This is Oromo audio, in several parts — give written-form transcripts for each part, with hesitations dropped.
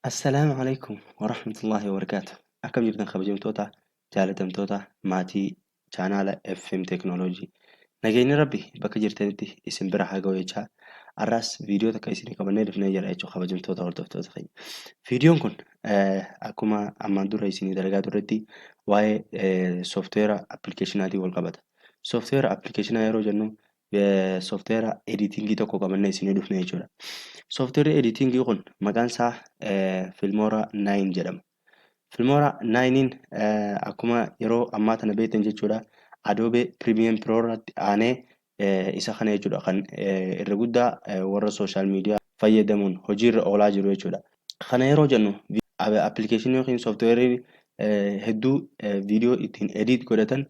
Assalaamu alaikum warahmatullaahi wabarakaatu. Akkam jirtan kabajamtoota, jaalatamtoota maatii chaanaala FM Teeknooloojii. Nageenyi Rabbi bakka jirtanitti isin bira haa ga'u jechaa har'aas viidiyoo takka isinii qabannee dhufnee jira jechuudha kabajamtoota hordoftoota keenya. Viidiyoon kun akkuma ammaan dura isinii dalagaa turretti waa'ee sooftiweera appilikeeshinaatiin wal qabata. Sooftiweera appilikeeshinaa yeroo jennu sooftiweera editingii tokko qabannee isinii dhufne jechuudha. Sooftiweerri editingii kun maqaan isaa Filmoora 9 jedhama. Filmoora 9n akkuma yeroo ammaa tana beektan jechuudha Adobe Premiere Pro irratti aanee isa kana jechuudha kan irra guddaa warra sooshaal miidiyaa fayyadamuun hojiirra oolaa jiru jechuudha. Kana yeroo jennu appilikeeshinii yookiin sooftiweerii hedduu viidiyoo ittiin edit godhatan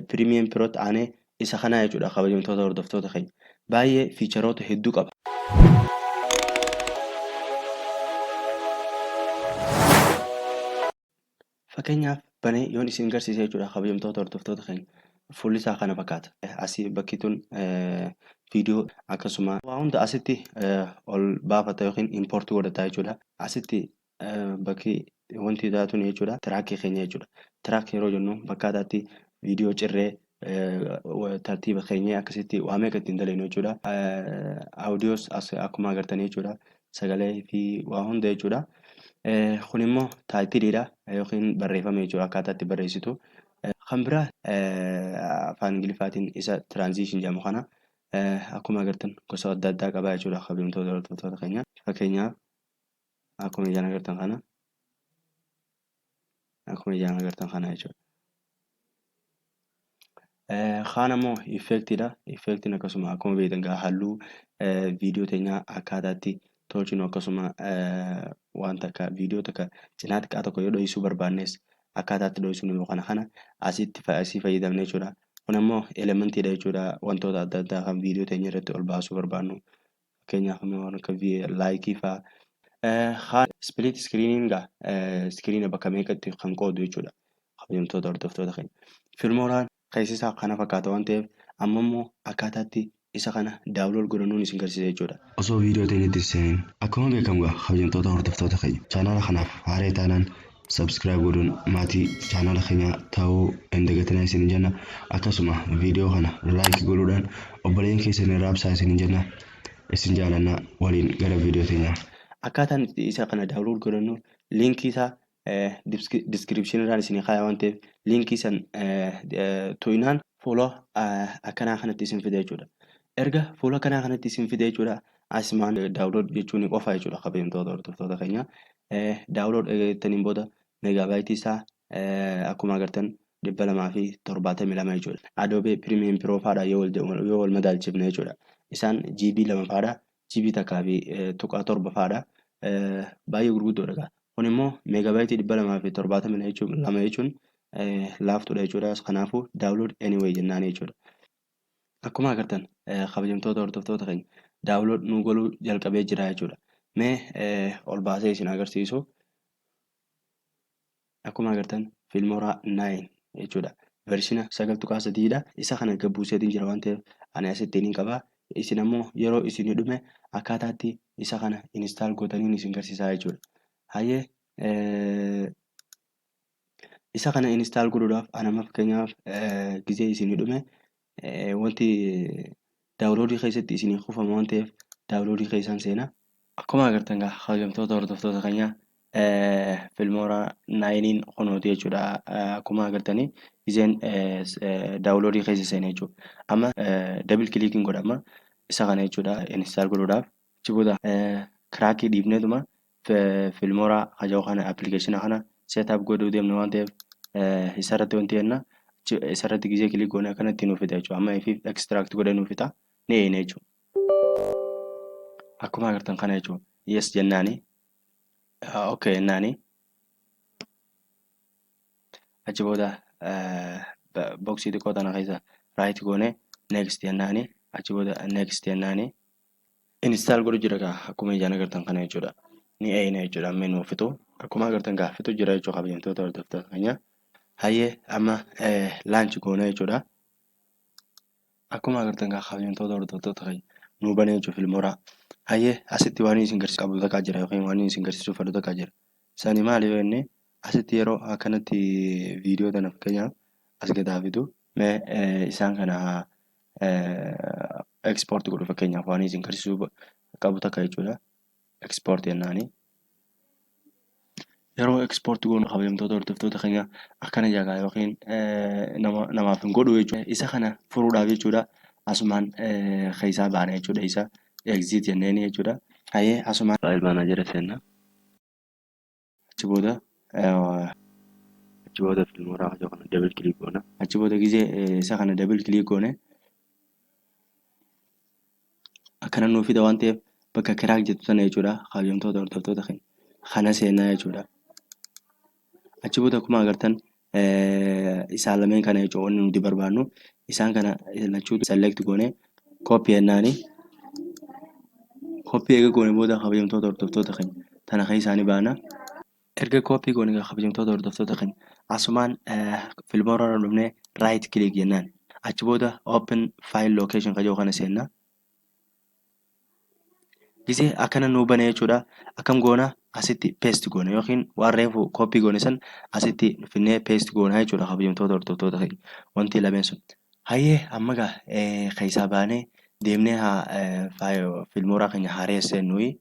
Premiere Protti aanee isa kanaa jechuudha kabajamtoota hordoftoota keenya. Baay'ee fiicharoota hedduu qaba. Fakkeenyaaf banee yoon isin garsiise jechuudha kabajamtoota hordoftoota keenya. Fuulli isaa kana fakkaata. Asii bakki tun viidiyoo akkasuma waa hunda asitti ol baafata yookiin impoortii godhata jechuudha. Asitti bakki wanti taatun jechuudha tiraakii keenya jechuudha. Tiraak yeroo jennu bakka ataatti viidiyoo cirree tartiiba keenya akkasitti waa meeqa ittiin dalagnu jechuudha. Audiyoos as akkuma agartan jechuudha. Sagalee fi waa hunda jechuudha. Kun immoo taayitiliidha yookiin barreeffama jechuudha akkaataa itti barreessitu. Kan biraa afaan Ingiliffaatiin isa tiraanziishin jedhamu kana akkuma agartan gosa adda addaa qaba jechuudha kabajamtoota hordoftoota keenya. Fakkeenyaaf akkuma ijaan agartan kana akkuma ijaan agartan kana jechuudha. Kaan ammoo effeektiidha. Effeektiin akkasuma akkuma beektan gaa halluu viidiyoo teenyaa akkaataatti tolchinu akkasuma waan takka viidiyoo takka cinaa xiqqaa tokko yoo dho'isuu barbaannes akkaataatti dho'isnu kana kana asitti asii fayyadamne jechuudha. Kun ammoo elementiidha jechuudha wantoota adda addaa kan viidiyoo teenya irratti ol baasuu barbaannu. Fakkeenyaaf amma waan akka laayikii fa'aa. Kaan split screeniin gaa iskiriina bakka meeqatti kan qoodu jechuudha. Kabajamtoota hordoftoota keenya. Filmooraan keessi isaa kana fakkaata waan ta'eef amma immoo akkaataatti isa kana daawunlood godhannuun isin garsiisa jechuudha. Osoo viidiyoo teenyatti hin seenin akkuma beekamu gaa kabajamtoota hordoftoota keenya chaanaala kanaaf haaree taanaan subscribe godhuun maatii chaanaala keenyaa ta'uu hin dagatinaa isinin jenna. Akkasuma viidiyoo kana like godhuudhaan obboleeyyan keessanii raabsaa isinin jenna. Isin jaalanna waliin gara viidiyoo teenyaa. Akkaataan itti isa kana download godhannu liinkii isaa description irraan isinii kaaya waan ta'eef liinkii san tuqnaan fuula akkanaa kanatti isin fida jechuudha. Erga fuula akkanaa kanatti isin fida jechuudha asumaan download jechuun ni qofa jechuudha kabajamtoota hordoftoota keenya. Download jettaniin booda meegaabaayitii isaa akkuma agartan 272 jechuudha. Adobe Premiere Pro faadha yoo wal madaalchifne jechuudha. Isaan GB 2 faadha, GB takkaa fi tuqaa 7 faadha. Baay'ee gurguddoodha egaa. Kun immoo meegaabaayitii 272 jechuun laaftuudha jechuudha. Kanaafuu download anyway jennaan jechuudha. Akkuma agartan kabajamtoota hordoftoota keenya download nu godhuu jalqabee jira jechuudha. Mee ol baasee isin agarsiisu. Akkuma agartan Filmora 9 jechuudha. Vershina 9.3 dha. Isa kana gad buuseetiin jira waan ta'eef ani asitti hin qaba. Isin ammoo yeroo isin dhume akkaataatti isa kana install gootaniin isin garsiisaa jechuudha. Hayyee Isa kana install godhuudhaaf an amma fakkeenyaaf gizee isinii dhume wanti daawuloodii keessatti isinii kuufama waan ta'eef daawuloodii keessaan seena. Akkuma agartan egaa kabajamtoota hordoftoota keenyaa Filmoora 9n kunooti jechuudha. Akkuma agartanii gizeen daawuloodii keessa seena jechuudha. Amma dabil kiliikiin godha amma isa kana jechuudha install godhuudhaaf. Achi booda kiraakii dhiifneetuma Filmora haja'u kana appilikeeshina kana set up godhuu deemna waan ta'eef isarratti wanti jenna isarratti gizee kilik goone akkanatti nuuf fida jechuudha. Amma ifiif extract godhee nuuf fixa ni eeyna jechuudha. Akkuma agartan kana jechuudha. Yes jennaani. Okay jennaani. Achi booda boksii xiqqoo tana keessa right goone next jennaani. Achi booda next jennaani. Install godhu jira gaa akkuma ijaan agartan kana jechuudha. Ni eeyna jechuudha amma inni fixu. Akkuma agartan gaa fixu jira jechuudha kabajamtoota hordoftoota keenya. Hayyee amma launch goona jechuudha. Akkuma agartan gaa kabajamtoota hordoftoota keenya Nuu banee jechuudha Filmora. Hayyee, asitti waan isin garsiisuu qabu takkaa jira yookiin waan isin garsiisuu fedhu takkaa jira. Sani maali yoo jenne, asitti yeroo akkanatti viidiyoo tana fakkeenyaaf as gadaa fidu, mee isaan kana export godhu, fakkeenyaaf waan isin garsiisuu qabu takka jechuudha. Export jennaani. Yeroo export goonu, kabajamtoota hordoftoota keenya, akkana jagaa yookiin nama namaaf hin godhu jechuudha. Isa kana furuudhaaf jechuudha asumaan keessaa baana jechuudha, isa exit jenneeni jechuudha. Hayyee, asumaan file manager seenna. Achi booda Filmora kana double click goona. Achi booda gizee isa kana double click goone akkana nuu fida waan ta'eef, bakka crack jettu sana jechuudha, kabajamtoota hordoftoota keenya, kana seenaa jechuudha. Achi booda akkuma agartan isaan lameen kana jechuudha wanni nuti barbaannu. Isaan kana lachuu select goone copy jennaani. Copy eega goone booda, kabajamtoota hordoftoota keenya, tana keessaa ni baana. Erga copy goone, kabajamtoota hordoftoota keenya, asumaan Filmora irra dhufnee right click jennaan. Achi booda open file location kan jedhu kana seenna. Gisee akkana nuu bane jechuudha. Akkam goona? Asitti paste goona yookiin waan reefu copy goone san asitti finnee paste goona jechuudha, kabajamtoota hordoftoota keenya. Wanti lameen sun. Hayyee, amma gaa keessaa baanee deemnee haa Filmora keenya haaree seennuyi.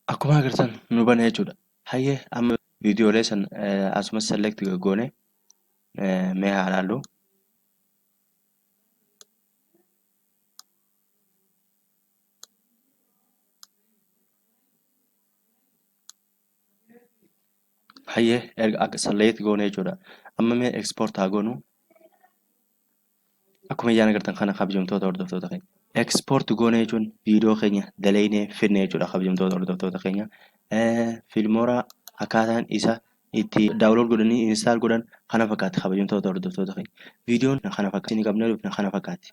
Akkuma agartan nu bane jechuudha. Hayyee, amma viidiyoolee san asumas select goone mee haa ilaallu. Hayyee, erga akka select goone jechuudha. Amma mee export haa goonu. Akkuma ijaan agartan kana, kabajamtoota hordoftoota keenya. Export goone jechuun viidiyoo keenya dalaynee fidne jechuudha, kabajamtoota hordoftoota keenya. Filmora akkaataan isa itti download godhanii install godhan kana fakkaatti, kabajamtoota hordoftoota keenya. Viidiyoon kana fakkaatti. Isin qabnee dhufne kana fakkaatti.